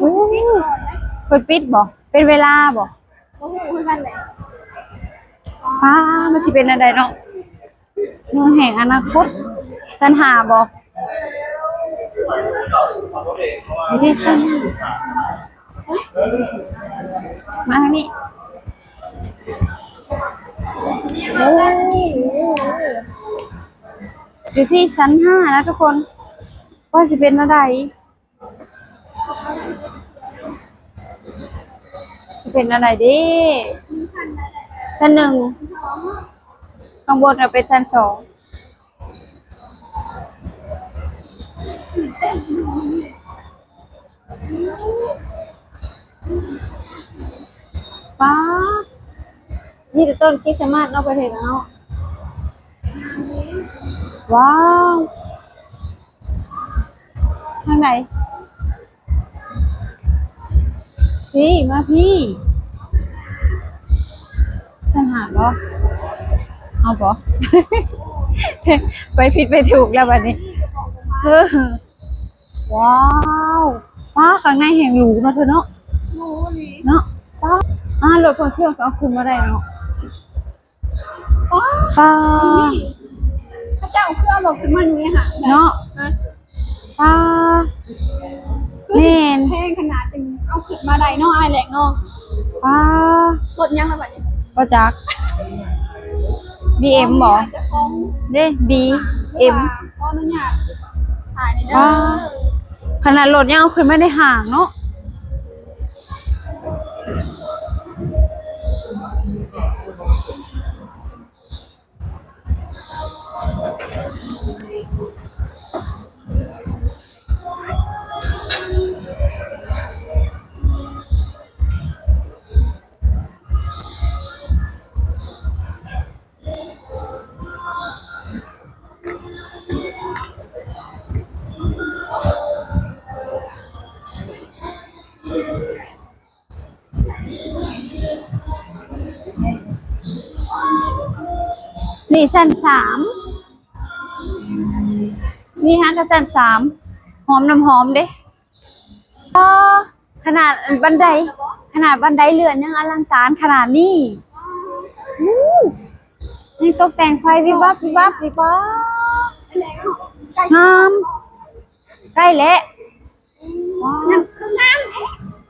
ໂອ້ ເພິ່ນປິດບໍ່? ເປັນເວລາບໍ່? ບໍ່ຮູ້ຄືກັນແຫຼະ. ປ້າ ມັນຊິເປັນແນວໃດເນາະ? ເມືອງແຫ່ງອະນາຄົດ ຊັ້ນຫ້າບໍ່? ຢູ່ທີ່ຊັ້ນຫ້າ ມາທາງນີ້. ໂອ້ ຢູ່ທີ່ຊັ້ນຫ້ານະທຸກຄົນ ວ່າຊິເປັນແນວໃດ? ຊິເປັນອັນໃດເດ້? ຊັ້ນໜຶ່ງ ຂ້າງບົນກໍເປັນຊັ້ນສອງ. ປ້າ ມີແຕ່ຕົ້ນຄຣິສຕະມາດເນາະ ປະເທດເຮົາເນາະ. ວ້າວ ທາງໃດ? ພີ້ ມາພີ້ ຊັ້ນຫາບໍ່ ເອົາບໍ່ ໄປຜິດໄປຖືກແລ້ວບັດນີ້ ເອີ ວ້າວ ປ້າ ຂ້າງໃນແຮ່ງຫຼູເນາະເທີເນາະ ຫຼູອີ່ຫຼີເນາະ ປ້າ ອ່າ ລົດເພິ່ນເຄື່ອງກໍເອົາຂຶ້ນມາໄດ້ເນາະ ປ້າ ປ້າ ນີ້ ເຂົາເຈົ້າຄືເອົາລົດຂຶ້ນມາຢູ່ນີ້ຫະ ເນາະ ຮະ ປ້າ ຄືຊິແພງຂະໜາດຈຶ່ງເອົາຂຶ້ນມາໄດ້ເນາະ ອ້າຍແຫຼກເນາະ ປ້າ ລົດຫຍັງລະບັດນີ້ ບໍ່ຈັກ ບີເອັມບໍ ເຈົ້າຂອງ ເດ້ ບີເອັມ ຂໍອະນຸຍາດຖ່າຍນີ້ເດີ ປ້າ ຂະໜາດລົດຍັງເອົາຂຶ້ນມາໄດ້ຫ່າງເນາະ. ນີ້ຊັ້ນສາມ ນີ້ຫາກະຊັ້ນສາມ ຫອມນ້ຳຫອມເດ້ ອໍ ຂະໜາດບັນໄດ ຂະໜາດບັນໄດເລື່ອນຍັງອະລັງການຂະໜາດນີ້ ອູ້ ຍັງຕົກແຕ່ງໄຟວິບວັບວິບວັບອີກ ປ້າ ງາມ ໃກ້ແລ້ວ ງາມ ຄືງາມເດ້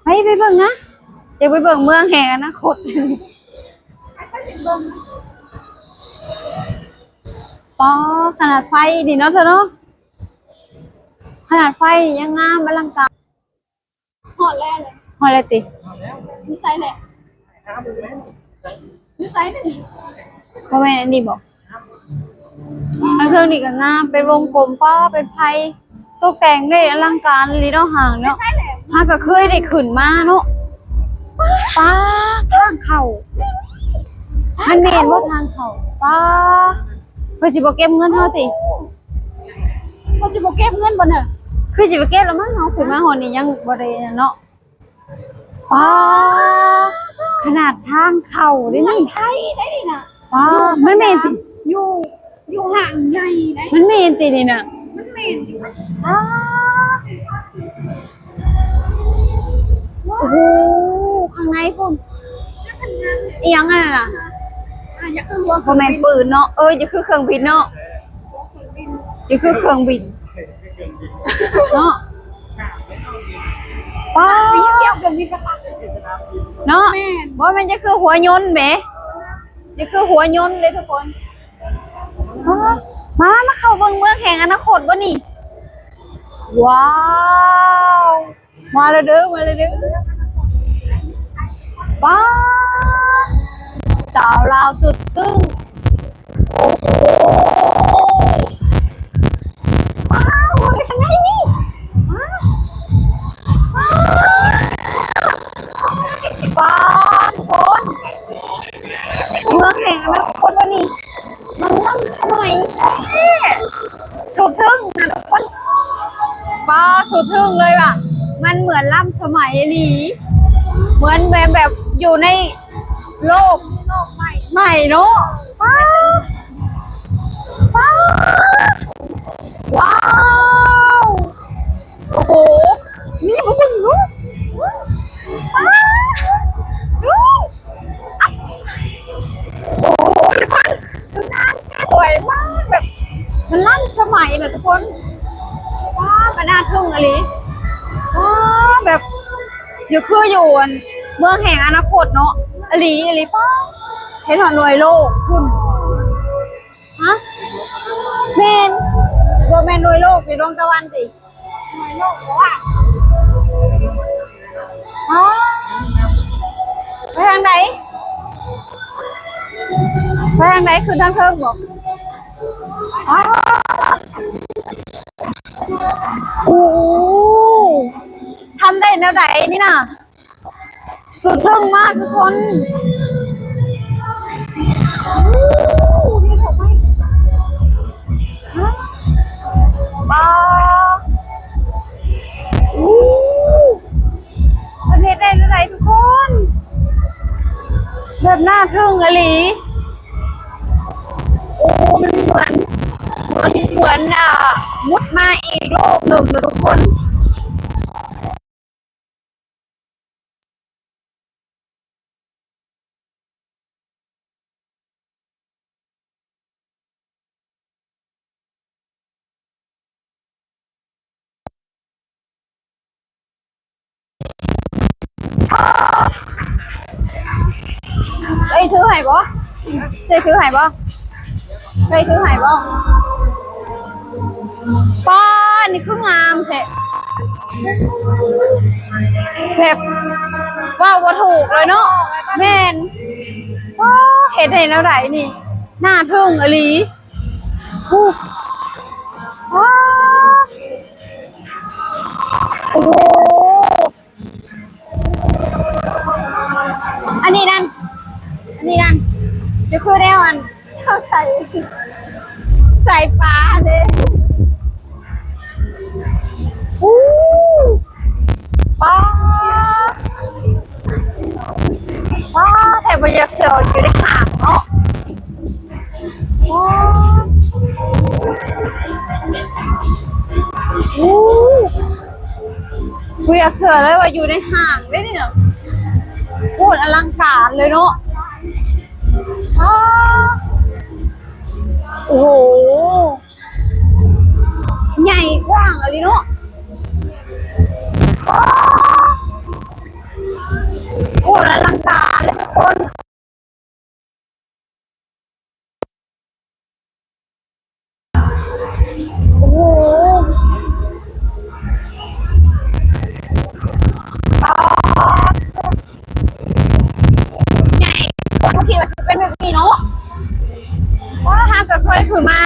ໄປ ໄປເບິ່ງນະ ຢາກໄປເບິ່ງເມືອງແຫ່ງອະນາຄົດ ປ້າ ຂະໜາດໄຟນີ້ເນາະ ເນາະ ຂະໜາດໄຟນີ້ຍັງງາມອະລັງການ ຮອດແລ້ວ ຮອດແລ້ວຕິ ຢູ່ໃສແຫຼະ ຢູ່ໃສແຫຼະນີ້ ບໍ່ແມ່ນອັນນີ້ບໍ ທາງເທິງນີ້ກໍງາມ ເປັນວົງກົມ ປ້າ ເປັນໄຟ ຕົກແຕ່ງໄດ້ອະລັງການອີ່ຫຼີເນາະ ຫ້າງເນາະ ຫາກະເຄີຍໄດ້ຂຶ້ນມາເນາະ ປ້າ ທາງເຂົ້າ ມັນແມ່ນບໍ່ທາງເຂົ້າ ປ້າ ເພິ່ນຊິບໍ່ເກັບເງິນເຮົາຕິ ເພິ່ນຊິບໍ່ເກັບເງິນບໍ່ນະ ຄືຊິໄປເກັບລະມັ້ງ ເຮົາຂຶ້ນມາຮອດນີ້ຍັງບໍ່ໄດ້ນັ້ນເນາະ ປ້າ ຂະໜາດທາງເຂົ້າເດ້ນີ້ ເມືອງໄທໄດ໋ນີ້ນະ ປ້າ ມັນແມ່ນຕິ ຢູ່ ຢູ່ຫ້າງໃຫຍ່ໄດ໋ ມັນແມ່ນຕິນີ້ນະ ມັນແມ່ນຢູ່ ປ້າ ໂອ້ໂຫ ຂ້າງໃນພຸ້ນ ອີ່ຫຍັງອັນນັ້ນນະ ອ່າ ຢ່າຄືຫົວ ບໍ່ແມ່ນປືນເນາະ ເອີ ຢ່າຄືເຄື່ອງບິນເນາະ ຢູ່ຄືເຄື່ອງບິນເນາະ ປ້າ ເນາະ ບໍ່ແມ່ນຈະຄືຫົວຍົນແໝ ຈະຄືຫົວຍົນເດ້ທຸກຄົນ ປ້າ ມາ ມາເຂົ້າເບິ່ງເມືອງແຫ່ງອະນາຄົດບໍ່ນີ້ ວ້າວ ມາແລ້ວເດີ ມາແລ້ວເດີ ປ້າ ສາວລາວສຸດຕຶ້ງ ໂອ້ໂຫ ວ້າວ ເບິ່ງທາງໃນນີ້ ວ້າວ ປ້າ ທຸກຄົນ ເມືອງແຫ່ງອະນາຄົດວ່ານີ້ ມັນທັນສະໄໝແທ້ ສຸດເທິງນະທຸກຄົນ ປ້າ ສຸດເທິງເລີຍວ່າ ມັນເໝືອນລ້ຳສະໄໝອີ່ຫຼີ ເໝືອນແບບ ແບບຢູ່ໃນໂລກ ໂລກໃໝ່ ໃໝ່ເນາະ ປ້າ ປ້າ ວ້າວ ໂອ້ໂຫ ນີ້ມາເບິ່ງດູ ປ້າ ດູ ໂອ້ໂຫ ທຸກຄົນ ຄືງາມ ສວຍມາກ ແບບ ມັນລ້ຳສະໄໝນະທຸກຄົນ ວ້າວ ບັນດາເທິງອີ່ຫຼີ ວ້າວ ແບບ ຢູ່ ຄືຢູ່ອັນເມືອງແຫ່ງອະນາຄົດເນາະ ອີ່ຫຼີ ອີ່ຫຼີ ປ້າ ເຫັນຮອດໜ່ວຍໂລກພຸ້ນ ຮະ ແມ່ນ ບໍ່ແມ່ນໜ່ວຍໂລກ ຢູ່ດວງຕາວັນຕິ ໜ່ວຍໂລກບໍ່ວ່າ ອໍ ໄປທາງໃດ ໄປທາງໃດ ຂຶ້ນທາງເທິງບໍ ອໍ ໂອ້ ທຳໄດ້ແນວໃດນີ້ນະ ສຸດເທິງມາກທຸກຄົນ ປ້າ ໂອ້ ເພິ່ນເຮັດໄດ້ແນວໃດທຸກ ແບບໜ້າທຶ່ງອີ່ຫຼີ. ໂອ້ ມັນເໝືອນ ເໝືອນ ເໝືອນ ອ່າ ມຸດມາອີກໂລກໜຶ່ງເນາະທຸກຄົນ. ເອີຍ ຖືໃຫ້ບໍ່? ເອີຍ ຖືໃຫ້ບໍ່? ເອີຍ ຖືໃຫ້ບໍ່? ປ້າ ນີ້ຄືງາມແທ້ ແບບເວົ້າບໍ່ຖືກເລີຍເນາະ. ແມ່ນ ປ້າ ເຮັດໄດ້ແນວໃດນີ້ ໜ້າທຶ່ງອີ່ຫຼີ. ໂອ້ ໂອ້ໂຫ ອັນນີ້ນັ້ນ ອັນນີ້ນັ້ນ ຈະຄືແນວອັນ ເຂົາໃສ່ ໃສ່ປາເດ້. ອູ້ ປ້າ ປ້າ ແທບບໍ່ຢາກເຊື່ອວ່າຢູ່ໃນຫ້າງເນາະ. ໂອ້ ໂອ້ ບໍ່ຢາກເຊື່ອເລີຍວ່າຢູ່ໃນຫ້າງເດ້ນີ້ນະ. ໂຄດອະລັງການເລີຍເນາະ. ອ້າ ໂອ້ໂຫ ໃຫຍ່ກວ້າງອີ່ຫຼີເນາະ. ໂຄດອະລັງການເລີຍທຸກຄົນ. ໂອ້ໂຫ ໃຫຍ່ ບໍ່ຄິດວ່າຈະເປັນແບບນີ້ເນາະ. ວ້າ ຫາກະເຄີຍຂຶ້ນມາ.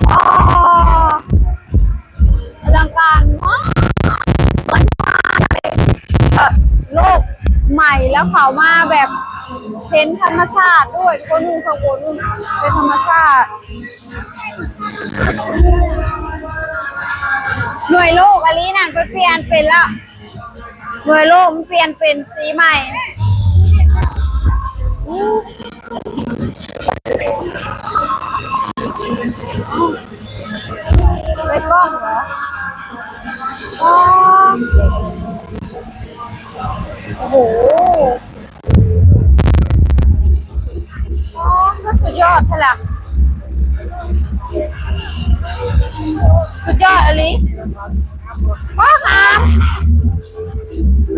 ອໍ ອະລັງການມາກ ເໝືອນວ່າເປັນແບບໂລກໃໝ່ ແລ້ວເຂົ້າມາແບບເຫັນທຳມະຊາດດ້ວຍ ຄົນໜຶ່ງຂ້າງບົນເປັນທຳມະຊາດ. ໜ່ວຍໂລກອີ່ຫຼີນັ້ນ ເພິ່ນປ່ຽນເປັນແລ້ວ. ເມື່ອໂລກມັນປ່ຽນເປັນສີໃໝ່ ເປັນກ້ອງເຫລໍ? ອໍ ໂອ້ໂຫ. ອໍ ຄືສຸດຍອດແທ້ລະ ສຸດຍອດອີ່ຫຼີ. ວ້າ ງາມ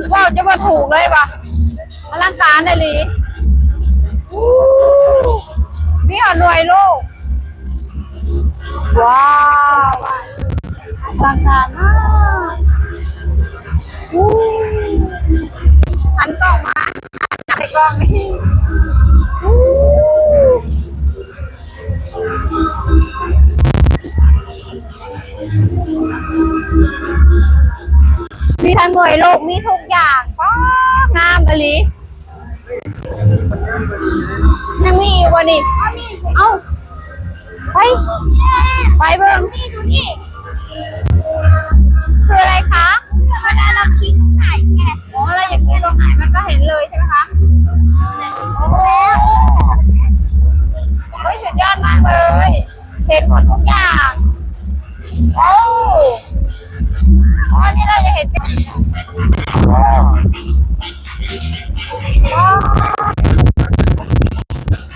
ເວົ້າຈະບໍ່ຖືກເລີຍວ່າ ອະລັງການອີ່ຫຼີ. ອູ້ ມີຮອດໜ່ວຍໂລກ. ວ້າວ ອະລັງການມາກ. ອູ້ ຫັນກ້ອງມາ ໃນກ້ອງນີ້. ອູ້ ມີທັງໜ່ວຍໂລກ ມີທຸກຢ່າງ. ປ້າ ງາມອີ່ຫຼີ. ຍັງມີຢູ່ບໍ່ນີ້? ເອົ້າ ໄປ ໄປເບິ່ງ. ຄືອະໄລຄະ? ເວລາເຮົາຄິດໃສ່ແກະ. ອໍ ເຮົາຢາກເຫັນຕົງໄຫນມັນກໍເຫັນເລີຍໃຊ່ໄໝຄະ? ໂອ້ ໂອ້ຍ ສຸດຍອດມາກເລີຍ. ເຫັນໝົດທຸກຢ່າງ. ໂອ້ ອໍ ນີ້ເຮົາຈະເຫັນ ໂອ້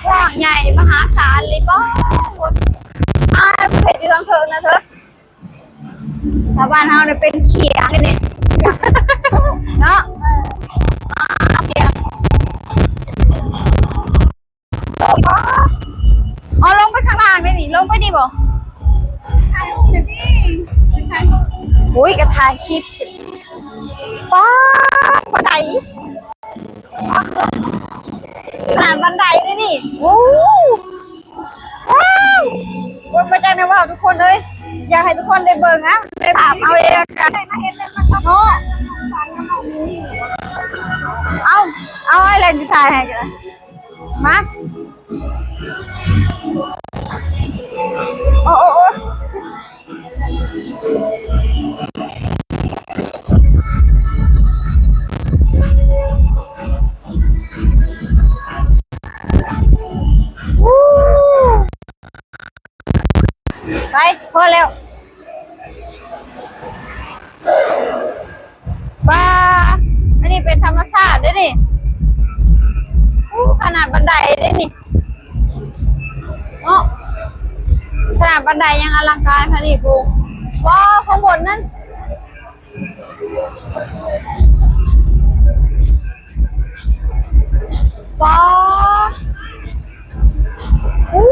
ກວ້າງໃຫຍ່ມະຫາສານເລີຍ. ປ້າ ເຫັນຢູ່ທາງເທິງນະເທີ. ຊາວບ້ານເຮົານີ້ເປັນຂຽງນີ້ເນາະ. ເອີ ຂຽງ. ອໍ ລົງໄປຂ້າງລ່າງໄດ້ນີ້ ລົງໄປນີ້ບໍ່? ອຸ້ຍ ກະຖ່າຍຄລິບ. ປ້າ ບັນໄດ ຂະໜາດບັນໄດເດ້ນີ້. ໂອ້ ວ້າວ ເບິ່ງມາຈາກໃນ ວ້າວ ທຸກຄົນເອີຍ ຢາກໃຫ້ທຸກຄົນໄດ້ເບິ່ງ ອ່ະ ໄດ້ພາບເອົາເອງກັນເນາະ. ເອົາ ເອົາ ອ້າຍແລນຊິຖ່າຍໃຫ້ກັນ ມາ. ໂອ້ ໂອ້ ໂອ້. ໄປ ພໍແລ້ວ. ປ້າ ອັນນີ້ເປັນທຳມະຊາດເດ້ນີ້. ໂອ້ ຂະໜາດບັນໄດເດ້ນີ້ເນາະ, ຂະໜາດບັນໄດຍັງອະລັງການຂະໜາດນີ້ພຸ້ນ. ວ້າວ ຂ້າງບົນນັ້ນ ປ້າ ອູ້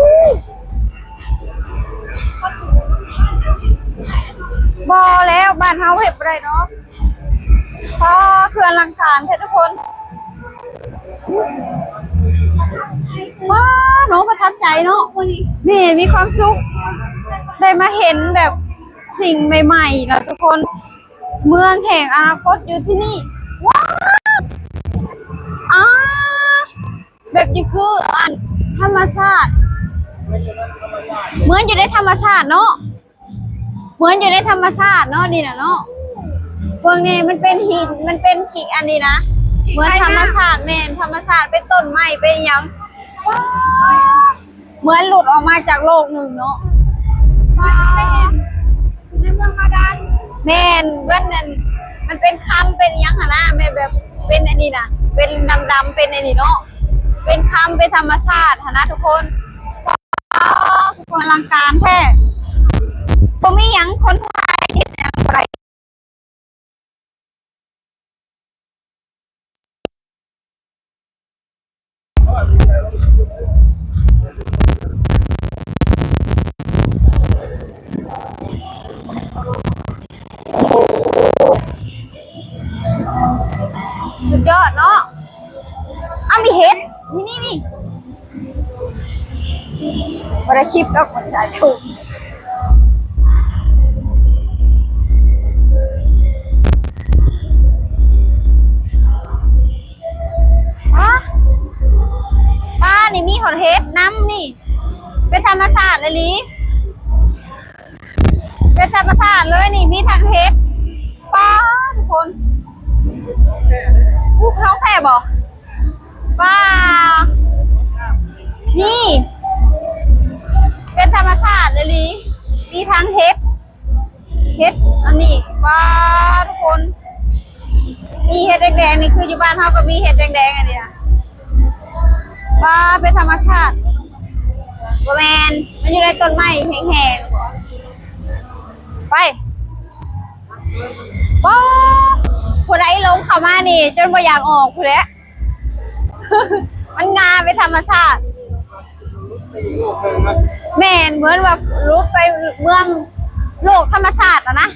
ບໍ່ແລ້ວ ບ້ານເຮົາເຮັດບໍ່ໄດ້ເນາະ. ປ້າ ຄືອະລັງການແທ້ທຸກຄົນ. ວ້າວ ເນາະ ປະທັບໃຈເນາະ ແມ່ນ ມີຄວາມສຸກ ໄດ້ມາເຫັນແບບສິ່ງໃໝ່ໆລະທຸກຄົນ. ເມືອງແຫ່ງອະນາຄົດຢູ່ທີ່ນີ້. ວ້າວ ອາ ແບບນີ້ຄືອັນທຳມະຊາດ ເໝືອນຢູ່ໃນທຳມະຊາດເນາະ. ເໝືອນຢູ່ໃນທຳມະຊາດເນາະ ນີ້ນະເນາະ. ເບິ່ງແດ່ ມັນເປັນຫີນ ມັນເປັນຂີ້ ອັນນີ້ນະ ເໝືອນທຳມະຊາດ. ແມ່ນ ທຳມະຊາດ ເປັນຕົ້ນໄມ້ ເປັນອີ່ຫຍັງ. ວ້າວ ເໝືອນຫຼຸດອອກມາຈາກໂລກໜຶ່ງເນາະ. ຢູ່ໃນເມືອງບາດານ. ແມ່ນ ເໝືອນນັ້ນ ມັນເປັນຄຳ ເປັນອີ່ຫຍັງຫັ້ນນະ. ແມ່ນແບບເປັນອັນນີ້ນະ ເປັນດຳໆ ເປັນອັນນີ້ເນາະ ເປັນຄຳ ເປັນທຳມະຊາດຫັ້ນນະທຸກຄົນ. ວ້າວ ທຸກຄົນ ອະລັງການແທ້. ບໍ່ມີຫຍັງ ຄົນໄທເຮັດຫຍັງບໍ່ໄດ້. ສຸດຍອດເນາະ. ອ້າວ ມີເຫັດ ນີ້ ນີ້ ນີ້. ບໍ່ໄດ້ຄລິບດອກ ມັນສາຍທຸກ. ຮະ ປ້າ ນີ້ມີຮອດເຫັດນຳນີ້ ເປັນທຳມະຊາດອີ່ຫຼີ. ເປັນທຳມະຊາດເລີຍນີ້ ມີທັງເຫັດ. ປ້າ ທຸກຄົນ ພູເຂົາແຜ່ບໍ່? ປ້າ ນີ້ເປັນທຳມະຊາດອີ່ຫຼີ ມີທັງເຫັດ ເຫັດອັນນີ້. ປ້າ ທຸກຄົນ ນີ້ເຫັດແດງໆ ນີ້ຄືຢູ່ບ້ານເຮົາກໍມີເຫັດແດງໆ ອັນນີ້ນະ. ປ້າ ເປັນທຳມະຊາດ ບໍ່ແມ່ນ ມັນຢູ່ໃນຕົ້ນໄມ້ແຫ້ງໆ. ໄປ ປ້າ ຜູ້ໃດຫຼົງເຂົ້າມານີ້ຈົນບໍ່ຢາກອອກພຸ້ນແຫຼະ. ມັນງາມເປັນທຳມະຊາດ. ແມ່ນ ເໝືອນວ່າຫຼຸດໄປເມືອງໂລກທຳມະຊາດຫັ້ນນະ.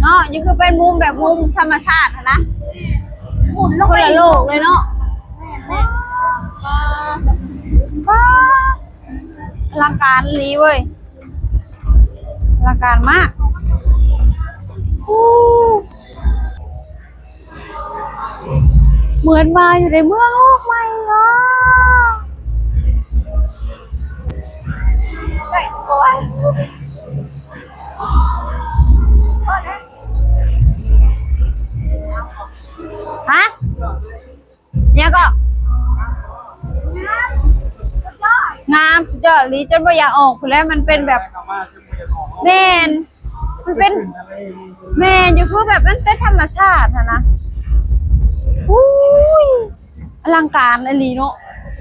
ເນາະ ນີ້ຄືເປັນມຸມແບບມຸມທຳມະຊາດຫັ້ນນະ ຄົນລະໂລກເລີຍເນາະ. ວ້າ ອະລັງການອີ່ຫຼີເວີຍ ອະລັງການມາກ. ເໝືອນວ່າຢູ່ໃນເມືອງໂລກໃໝ່ເນາະ. ຮະ ຫຍັງເກາະ? ງາມ ສຸດຍອດອີ່ຫຼີ ຈົນບໍ່ຢາກອອກພຸ້ນແຫຼະ. ມັນເປັນແບບ ແມ່ນ ມັນເປັນ ແມ່ນຢູ່ ຄືແບບມັນເປັນທຳມະຊາດຫັ້ນນະ. ອູ້ຍ ອະລັງການອີ່ຫຼີເນາະ.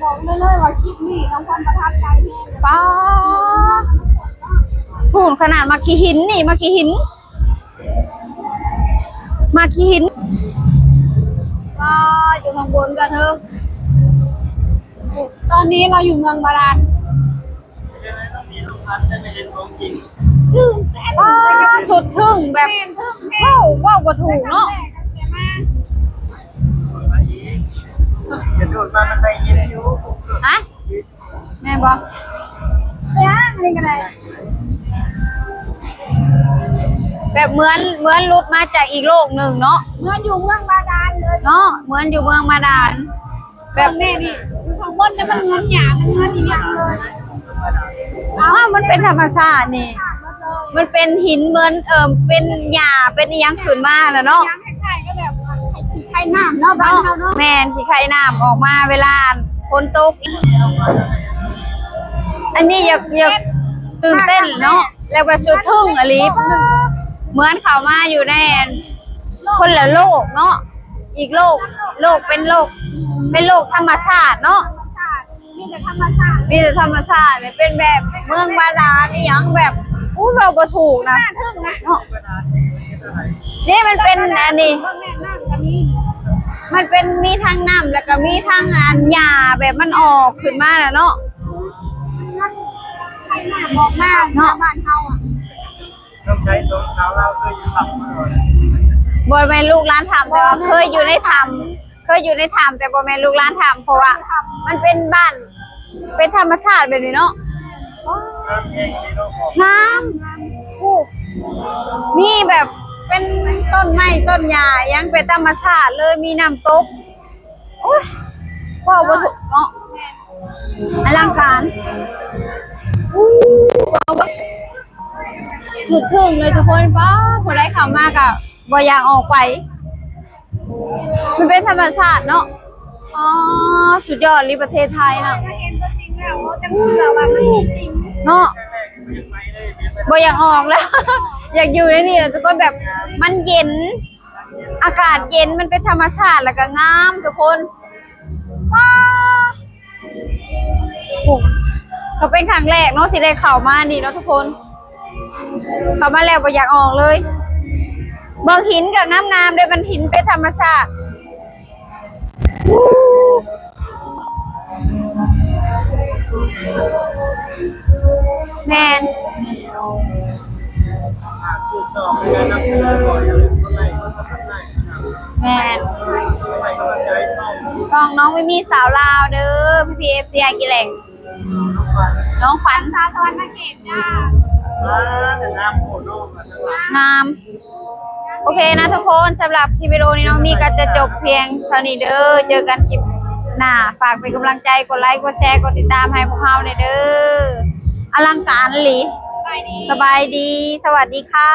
ບອກເລີຍວ່າຄລິບນີ້ນ້ອງພອນປະທັບໃຈແຮງ. ປ້າ ພຸ້ນ ຂະໜາດໝາກຂີ້ຫີນນີ້ ໝາກຂີ້ຫີນ ໝາກຂີ້ຫີນ. ປ້າ ຢູ່ຂ້າງບົນກະເທີ. ຕອນນີ້ເຮົາຢູ່ເມືອງບາດານ. ຕື່ນເຕັ້ນ. ປ້າ ສຸດທຶ່ງແບບ ແມ່ນ ເວົ້າ ເວົ້າບໍ່ຖືກເນາະ. ຮະ ແມ່ນບໍ່? ໄປຫາອັນນີ້ກໍໄດ້ ແບບເໝືອນ ເໝືອນຫຼຸດມາຈາກອີກໂລກໜຶ່ງເນາະ. ເໝືອນຢູ່ເມືອງບາດານເລີຍເນາະ ເໝືອນຢູ່ເມືອງບາດານ. ແບບແມ່ນີ້ ຢູ່ຂ້າງບົນນີ້ມັນເໝືອນຫຍັງ ມັນເໝືອນອີ່ຫຍັງເລີຍ. ອ້າວ ມັນເປັນທຳມະຊາດນີ້ ມັນເປັນຫີນເໝືອນ ເອີ່ ເປັນຫຍ້າ ເປັນອີ່ຫຍັງຂຶ້ນມານະເນາະ ຄລ້າຍໆກັບແບບຂີ້ໄຄນ້ຳເນາະ ບ້ານເຮົາເນາະ ແມ່ນ ຂີ້ໄຄນ້ຳອອກມາເວລາຝົນຕົກ. ອັນນີ້ຢາກ ຢາກຕື່ນເຕັ້ນເນາະ ແລ້ວກໍສຸດທຶ່ງອີ່ຫຼີ ເໝືອນເຂົ້າມາຢູ່ໃນອັນ ຄົນລະໂລກເນາະ ອີກໂລກ ໂລກ ເປັນໂລກ ເປັນໂລກທຳມະຊາດເນາະ ມີແຕ່ທຳມະຊາດ ມີແຕ່ທຳມະຊາດເລີຍ ເປັນແບບເມືອງບາດານອີ່ຫຍັງແບບ ອູ້ ເວົ້າບໍ່ຖືກນະ ໜ້າທຶ່ງນະເນາະ. ນີ້ມັນເປັນອັນນີ້ ມັນເປັນມີທັງນ້ຳ ແລ້ວກໍມີທັງອັນຫຍ້າແບບມັນອອກຂຶ້ນມານະເນາະ ໄຄນ້ຳອອກມາເນາະ ບ້ານເຮົາອະ. ຕ້ອງໃຊ້ສອງສາວລາວເຄີຍຢູ່ຖ້ຳບໍ່? ບໍ່ແມ່ນລູກຫຼານຖ້ຳ ແຕ່ວ່າເຄີຍຢູ່ໃນຖ້ຳ ເຄີຍຢູ່ໃນຖ້ຳ ແຕ່ບໍ່ແມ່ນລູກຫຼານຖ້ຳ ເພາະວ່າມັນເປັນບ້ານ ເປັນທຳມະຊາດແບບນີ້ເນາະ ງາມແຮງເລີຍເນາະ ງາມ ໂອ້ ມີແບບເປັນຕົ້ນໄມ້ຕົ້ນຫຍ້າຫຍັງເປັນທຳມະຊາດເລີຍ ມີນ້ຳຕົກ ໂອ້ຍ ເວົ້າບໍ່ຖືກເນາະ ອະລັງການ ອູ້ ເວົ້າບໍ່ ສຸດເທິງເລີຍທຸກຄົນ ປ້າ ຜູ້ໃດເຂົ້າມາກໍບໍ່ຢາກອອກໄປ ມັນເປັນທຳມະຊາດເນາະ ອໍ ສຸດຍອດອີ່ຫຼີປະເທດໄທເນາະ ມາເຫັນຕົວຈິງແລ້ວ ໂອ້ ຈັ່ງເຊື່ອວ່າມັນມີຈິງເນາະ ບໍ່ຢາກອອກແລ້ວ ຢາກຢູ່ໃນນີ້ແຫຼະທຸກຄົນ ແບບມັນເຢັນ ອາກາດເຢັນ ມັນເປັນທຳມະຊາດ ແລ້ວກໍງາມທຸກຄົນ ວ້າ ໂອ້ ກໍເປັນຄັ້ງແລກເນາະ ທີ່ໄດ້ເຂົ້າມານີ້ເນາະທຸກຄົນ ເຂົ້າມາແລ້ວບໍ່ຢາກອອກເລີຍ ເບິ່ງຫີນກໍງາມໆເດ້ ມັນຫີນເປັນທຳມະຊາດ ແມ່ນ ແມ່ນ ຊ່ອງນ້ອງມີມີສາວລາວເດີ ພີ່ໆ ເອັຟຊີ ອ້າຍກິແລັງ ນ້ອງຂວັນ ສາວສະຫວັນນະເຂດຈ້າ ງາມ ໂອເຄນະທຸກຄົນ ສຳລັບຄລິບວິດີໂອນີ້ນ້ອງມີກໍຈະຈົບພຽງເທົ່ານີ້ເດີ ເຈີກັນຄລິບໜ້າ ຝາກເປັນກຳລັງໃຈ ກົດໄລ ກົດແຊ ກົດຕິດຕາມໃຫ້ພວກເຮົາແດ່ເດີ ອະລັງການອີ່ຫຼີ ສະບາຍດີ ສະຫວັດດີຄ່ະ.